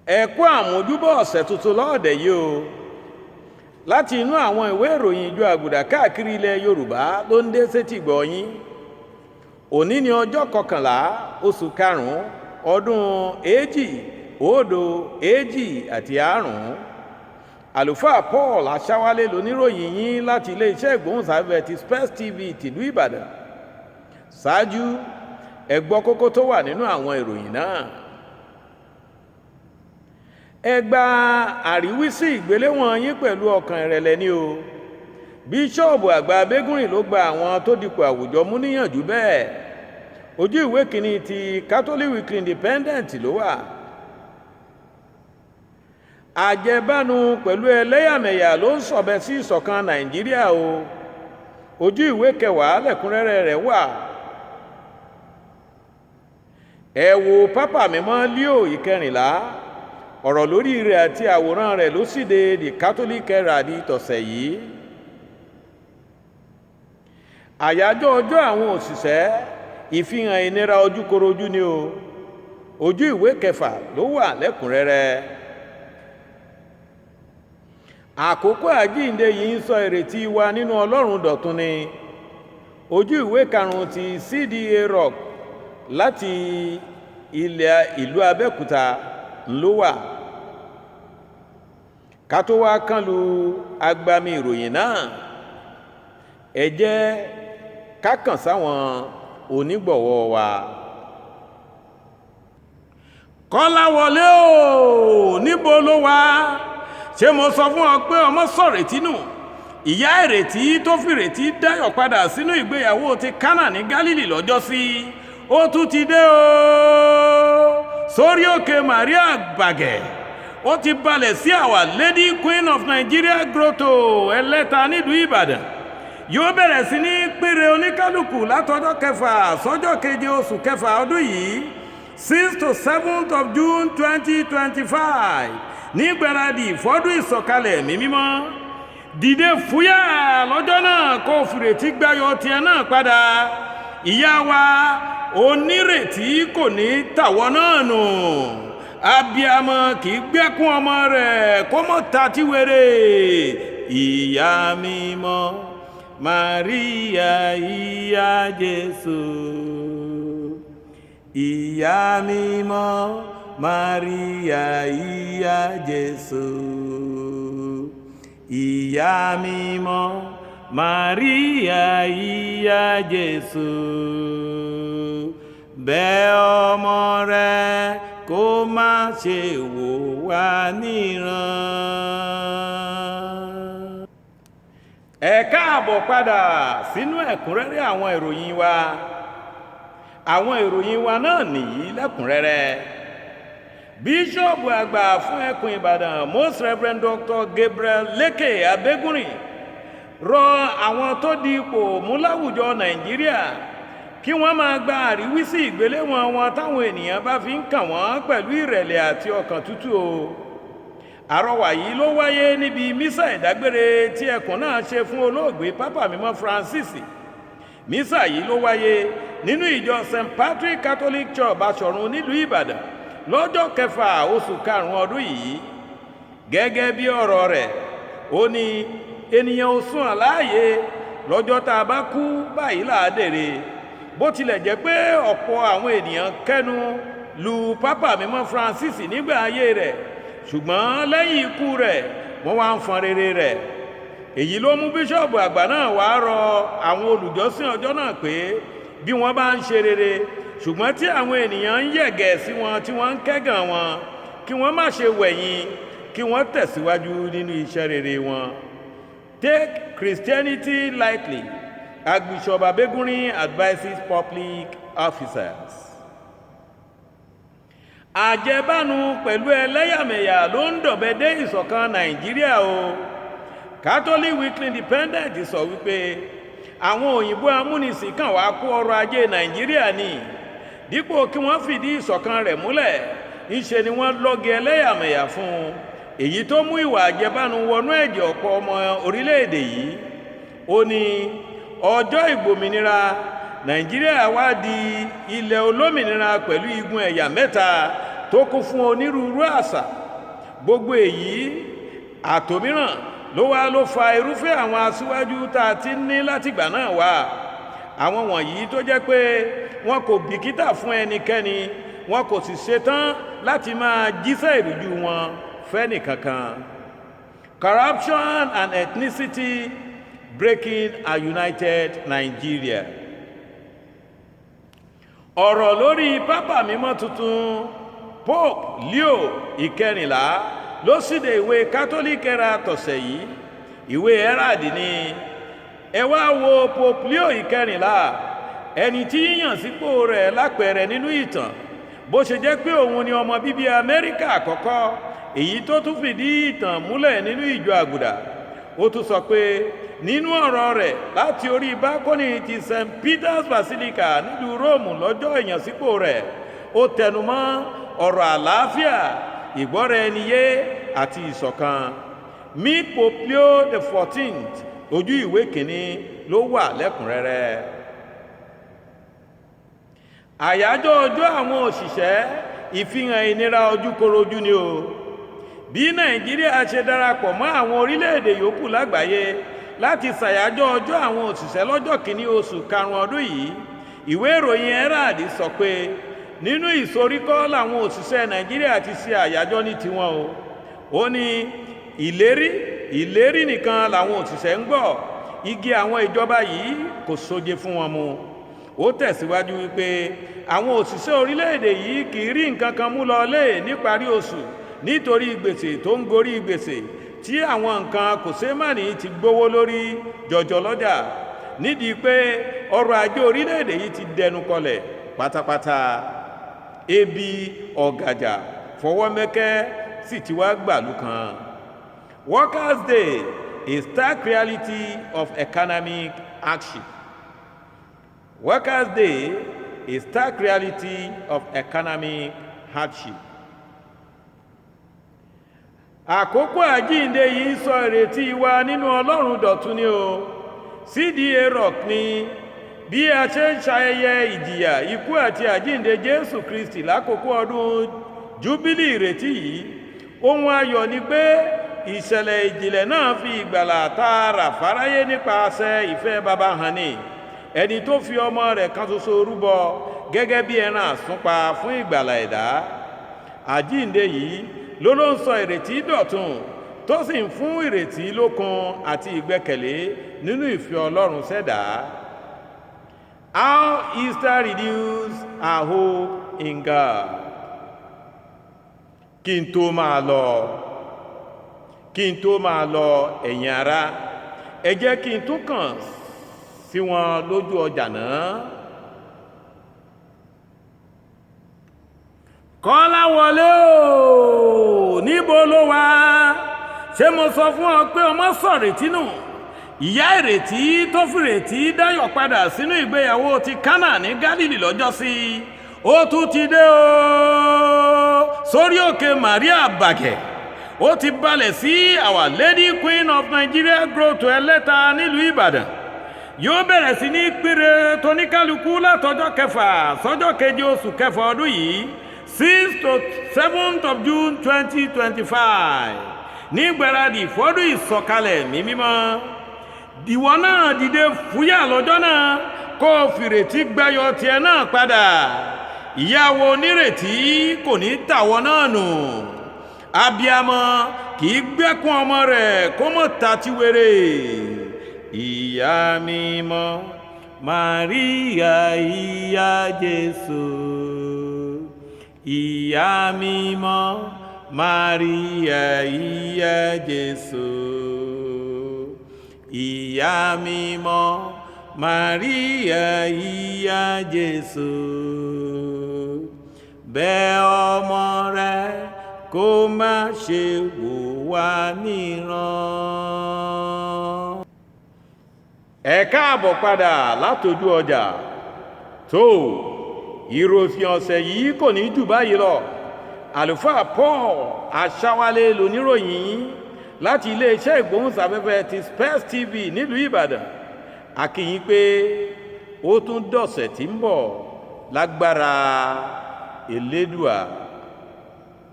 Ẹ kú àmójúbọ̀ ọ̀sẹ̀ tuntun lọ́ọ̀dẹ̀ yìí o. Láti inú àwọn ìwé ìròyìn Ìjọ Àgùdà káàkiri ilẹ̀ Yorùbá ló ń dé sétí gbọ̀ yín. Òní ni ọjọ́ 11 oṣù karùn-ún ọdún 2025. Àlùfáà Paul Aṣáwálé lóníròyìn yín láti iléeṣẹ́ ìgbóhùnsáfẹ́fẹ́ ti Spurs TV tìlú Ìbàdàn. Ṣáájú, ẹ gbọ́ kókó tó wà nínú àwọn ìròyìn náà. Ẹ gba àríwísí ìgbéléwọ̀n yín pẹ̀lú ọkàn ìrẹ̀lẹ̀ ni o. Bíṣọ́ọ̀bù àgbà Abégúnrìn ló gba àwọn tó dipò àwùjọ mú níyànjú bẹ́ẹ̀. Ojú ìwé kìíní ti Catholic Weekly Independent ló wà. Àjẹbánu pẹ̀lú ẹlẹ́yàmẹ̀yà ló ń sọ̀bẹ sí ìṣọ̀kan Nàìjíríà o. Ojú ìwé 10 lẹ́kùnrẹ́rẹ́ rẹ̀ wà. Ẹ wo Pápá Mímọ́ Leo ìkẹrìnlá, ọ̀rọ̀ lórí rẹ̀ àti àwòrán rẹ̀ ló síde The Catholic Herald tọ̀sẹ̀ yìí. Àyájọ́ ọjọ́ àwọn òṣìṣẹ́, ìfihàn ìnira ojúkorojú ni o. Ojú ìwé 6 ló wà lẹ́kùnrẹ́rẹ́. Àkókò àjíǹde yìí ń sọ ìrètí wa nínú Ọlọ́run dọ̀tun ni. Ojú ìwé 5 ti CDA Rock láti ilẹ̀ ìlú Abẹ́òkúta ló wà. Ká tó wá kánlu agbami ìròyìn náà, ẹ jẹ́ ká kàn sáwọn onígbọ̀wọ́ wa. Kọ́láwọlé o, níbo ló wà? Ṣé mo sọ fún ọ pé ọmọ sọ̀rètí nù? Ìyá ìrètí tó fìrètí dáyọ̀ padà sínú ìgbéyàwó ti Kánà ní Gálílì lọ́jọ́sí. Ó tún ti dé o. Sórí òkè Maria Gbàgẹ̀. Ó ti balẹ̀ sí Our Lady Queen of Nigeria Grotto Ẹlẹ́ta nílùú Ìbàdàn. Yóò bẹ̀rẹ̀ sí ní pínre oníkálukú látọjọ́ 6 sọ́jọ́ 7 oṣù kẹfà ọdún yìí, 6 to 7th of June 2025, ní gbáradì fọ́dún ìsọ̀kalẹ̀ ẹ̀mí mímọ́. Dìde fúyà lọ́jọ́ náà kó fìrètí gbáyọ̀ tiẹ̀ náà padà. Ìyá wa onírètí kò ní tàwọ́ náà nù. Abiamọ kì í gbẹ́kún ọmọ rẹ̀ kó mọ̀ ta tí wéré. Ìyá mímọ́ Maria, ìyá Jésù. Ìyá mímọ́ Maria, ìyá Jésù. Ìyá mímọ́ Maria, ìyá Jésù. Bẹ̀ ọmọ rẹ kó má ṣe wò wá níran. Ẹ káàbọ̀ padà sínú ẹ̀kúnrẹ́rẹ́ àwọn ìròyìn wa. Àwọn ìròyìn wa náà nìyí lẹ́kùnrẹ́rẹ́. Bíṣọ́ọ̀bù àgbà fún ẹkùn Ìbàdàn, Most Reverend Dr. Gabriel Leke Abégúnrìn, rọ àwọn tó di ipò mú láwùjọ Nàìjíríà kí wọ́n máa gba àríwísí ìgbéléwọ̀n wọn táwọn ènìyàn bá fi ń kàn wọ́n pẹ̀lú ìrẹ̀lẹ̀ àti ọkàn tútù o. Àrọwà yìí ló wáyé níbi mísà ìdágbére tí ẹkùn náà ṣe fún olóògbé Pápá Mímọ́ Francis. Mísà yìí ló wáyé nínú ìjọ St. Patrick Catholic Church Báṣọ̀run nílùú Ìbàdàn lọ́jọ́ 6 oṣù karùn-ún ọdún yìí. Gẹ́gẹ́ bí ọ̀rọ̀ rẹ̀, ó ní ènìyàn ò sùn àláàyè lọ́jọ́ tá a bá kú báyìí láàdèrè. Bó tilẹ̀ jẹ́ pé ọ̀pọ̀ àwọn ènìyàn kẹ́nu lu Pápá Mímọ́ Francis nígbà ayé rẹ̀, ṣùgbọ́n lẹ́yìn ikú rẹ̀ wọ́n wá ń fọn rere rẹ̀. Èyí ló mú bíṣọ́ọ̀bù àgbà náà wá rọ àwọn olùjọ́sìn ọjọ́ náà pé bí wọ́n bá ń ṣe rere ṣùgbọ́n tí àwọn ènìyàn ń yẹ̀gẹ̀ sí wọn tí wọ́n ń kẹ́gàn wọn, kí wọ́n má ṣe wẹ̀yìn, kí wọ́n tẹ̀síwájú nínú iṣẹ́ rere wọn. Take Christianity lightly, Archbishop Abegunrin advises public officers. Àjẹbánu pẹ̀lú ẹlẹ́yàmẹ̀yà ló ń dọ̀bẹ dé ìṣọ̀kan Nàìjíríà o. Catholic Weekly Independent sọ wípé àwọn òyìnbó amúnisìn kàn wá kó ọrọ̀ ajé Nàìjíríà ní dípò kí wọ́n fìdí ìṣọ̀kan rẹ̀ múlẹ̀, ńṣe ni wọ́n lọ́gi ẹlẹ́yàmẹ̀yà fún un, èyí tó mú ìwà àjẹbánu wọnú ẹ̀jẹ̀ ọ̀pọ̀ ọmọ orílẹ̀-èdè yìí. Ó ní ọjọ́ ìgbòmìnira Nàìjíríà wá di ilẹ̀ olómìnira pẹ̀lú igun ẹ̀yà mẹ́ta tó kún fún onírúurú àṣà. Gbogbo èyí àtòmíràn ló wá ló fa irúfẹ́ àwọn aṣíwájú tá a ti ní látìgbà náà wá, àwọn wọ̀nyí tó jẹ́ pé wọn kò bìkítà fún ẹnikẹ́ni, wọn kò sì ṣetán láti máa jíṣẹ́ ìrújú wọn fẹ́nìkankan. Corruption and ethnicity breaking a united Nigeria. Ọ̀rọ̀ lórí Pápá Mímọ́ tuntun, Pope Leo 14, ló síde ìwé Catholic Herald tọ̀sẹ̀ yìí. Ìwé Herald ní, ẹ wá wo Pope Leo 14, ẹni tí yíyàn sípò rẹ̀ lápẹẹrẹ nínú ìtàn, bó ṣe jẹ́ pé òun ni ọmọ bíbí Amẹ́ríkà àkọ́kọ́, èyí tó tún fìdí ìtàn múlẹ̀ nínú ìjọ àgùdà. Ó tún sọ pé nínú ọ̀rọ̀ rẹ̀ láti orí balcony ti St Peter's Basilica nílùú Róòmù lọ́jọ́ ìyànsípò rẹ̀, ó tẹnumọ́ ọ̀rọ̀ àlàáfíà, ìgbọ́ra ẹni yé àti ìṣọ̀kan. Meet Pope Leo XIV, ojú ìwé 1 ló wà lẹ́kùnrẹ́rẹ́. Àyájọ́ ọjọ́ àwọn òṣìṣẹ́, ìfihàn ìnira ojúkorojú ni o. Bí Nàìjíríà ṣe darapọ̀ mọ́ àwọn orílẹ̀-èdè yòókù lágbàáyé láti ṣàyájọ́ ọjọ́ àwọn òṣìṣẹ́ lọ́jọ́ 1 oṣù 5 ọdún yìí, ìwé ìròyìn Herald sọ pé nínú ìsoríkọ́ làwọn òṣìṣẹ́ Nàìjíríà ti ṣe àyájọ́ ní tiwọn o. Ó ní ìlérí, ìlérí nìkan làwọn òṣìṣẹ́ ń gbọ́, igi àwọn ìjọba yìí kò sóje fún wọn mu. Ó tẹ̀síwájú wípé àwọn òṣìṣẹ́ orílẹ̀-èdè yìí kì í rí nǹkan kan mú lọ lé níparí oṣù, nítorí gbèsè tó ń gorí gbèsè, tí àwọn nǹkan kò ṣeé má ní ti gbówó lórí jọjọ lọ́jà, nídìí pé ọrọ̀ ajé orílẹ̀-èdè yìí ti dẹnu kọlẹ̀ pátápátá. Ebi ọ̀gàjà fọwọ́mẹ́kẹ́ sì ti wá gbàlú kan. Workers' Day is stark reality of economic hardship. Workers' Day is stark reality of economic hardship. Àkókò àjíǹde yìí ń sọ ìrètí wa nínú Ọlọ́run dọ̀tun ni o. CDA Rock ni, bí a ṣe ń ṣayẹyẹ ìjìyà, ikú àti àjíǹde Jésù Kristi lákòókò ọdún Júbílì ìrètí yìí, ohun ayọ̀ ni pé ìṣẹ̀lẹ̀ ìjìnlẹ̀ náà fi ìgbàlà tààrà fáráyé nípasẹ̀ ìfẹ́ Baba hàn ní ẹni tó fi ọmọ rẹ̀ kan ṣoṣo rúbọ gẹ́gẹ́ bí ẹran àsúnpa fún ìgbàlà ẹ̀dá. Àjíǹde yìí ló ń sọ ìrètí dọ̀tun, tó sì ń fún ìrètí lókun àti ìgbẹ́kẹ̀lé nínú ìfẹ́ Ọlọ́run ṣẹ̀dá. How Easter renews our hope in God. Kí n tó máa lọ, kí n tó máa lọ, ẹ̀yin ará, ẹ jẹ́ kí n tún kàn sí wọn lójú ọjà náà. Kọ́láwọlé o, níbo ló wà? Ṣé mo sọ fún ọ pé ọmọ sọ̀rètí nù? Ìyá ìrètí tó fìrètí dáyọ̀ padà sínú ìgbéyàwó ti Kánà ní Gálílì lọ́jọ́sí, ó tún ti dé o sórí òkè Maria Bàgẹ́. Ó ti balẹ̀ sí Our Lady Queen of Nigeria Grotto Ẹlẹ́ta nílùú Ìbàdàn. Yóò bẹ̀rẹ̀ sí ní píre tóníkálukú látọjọ́ 6 sọ́jọ́ 7 oṣù 6 ọdún yìí, 6 to 7th of June 2025, ní gbáradì fọ́dún ìsọ̀kalẹ̀ ẹ̀mí mímọ́. Ìwọ náà dìde fúyà lọ́jọ́ náà, kó o fìrètí gbayọ̀ tiẹ̀ náà padà. Ìyàwó onírètí kò ní tàwọ́ náà nù. Abiamọ kì í gbẹ́kún ọmọ rẹ̀ kó mọ̀ ta ti wéré. Ìyá mímọ́ Maria, ìyá Jésù, ìyá mímọ́ Maria, ìyá Jésù, ìyá mímọ́ Maria, ìyá Jésù, bẹ̀ ọmọ rẹ kó má ṣe wò wá níran. Ẹ káàbọ̀ padà látọjú ọjà. Tó ìròyìn ọ̀sẹ̀ yìí kò ní jù báyìí lọ. Àlùfáà Paul Aṣáwálé lóníròyìn láti iléeṣẹ́ ìgbóhùnsáfẹ́fẹ́ ti Space TV nílùú Ìbàdàn. A kí yín pé ó tún dọ̀sẹ̀ tí ń bọ̀ lágbára Elédùà.